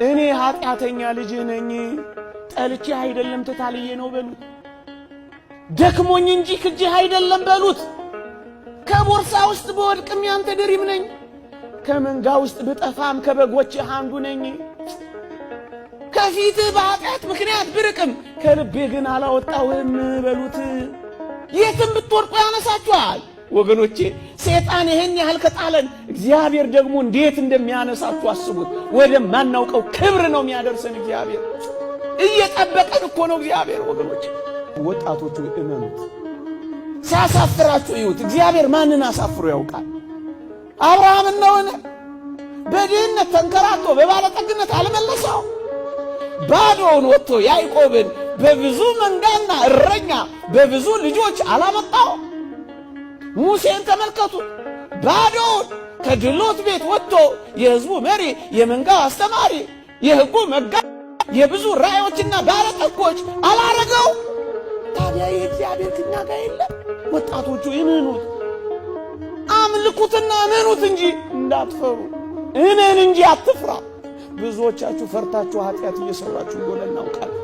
እኔ ኃጢአተኛ ልጅህ ነኝ፣ ጠልቼህ አይደለም ተታልዬ ነው በሉት። ደክሞኝ እንጂ ክጄህ አይደለም በሉት። ከቦርሳ ውስጥ ብወድቅም ያንተ ድሪም ነኝ፣ ከመንጋ ውስጥ ብጠፋም ከበጎችህ አንዱ ነኝ። ከፊትህ በኃጢአት ምክንያት ብርቅም ከልቤ ግን አላወጣውም በሉት። የትም ብትወድቁ ያነሳችኋል። ወገኖቼ ሰይጣን ይሄን ያህል ከጣለን እግዚአብሔር ደግሞ እንዴት እንደሚያነሳችሁ አስቡት። ወደማናውቀው ክብር ነው የሚያደርሰን እግዚአብሔር። እየጠበቀን እኮ ነው እግዚአብሔር። ወገኖቼ ወጣቶቹ እመኑት፣ ሲያሳፍራችሁ እዩት። እግዚአብሔር ማንን አሳፍሮ ያውቃል? አብርሃምን ነውን? በድህነት ተንከራቶ በባለጠግነት አልመለሰው? ባዶውን ወጥቶ ያዕቆብን በብዙ መንጋና እረኛ በብዙ ልጆች አላመጣው? ሙሴን ተመልከቱት። ባዶውን ከድሎት ቤት ወጥቶ የሕዝቡ መሪ፣ የመንጋው አስተማሪ፣ የሕጉ መጋ፣ የብዙ ራእዮችና ባለጠጎች አላረገው? ታዲያ ይህ እግዚአብሔር ከኛ ጋር የለም? ወጣቶቹ እመኑት፣ አምልኩትና እመኑት እንጂ እንዳትፈሩ። እመን እንጂ አትፍራ። ብዙዎቻችሁ ፈርታችሁ ኃጢአት እየሰራችሁ እንደሆነ እናውቃለን።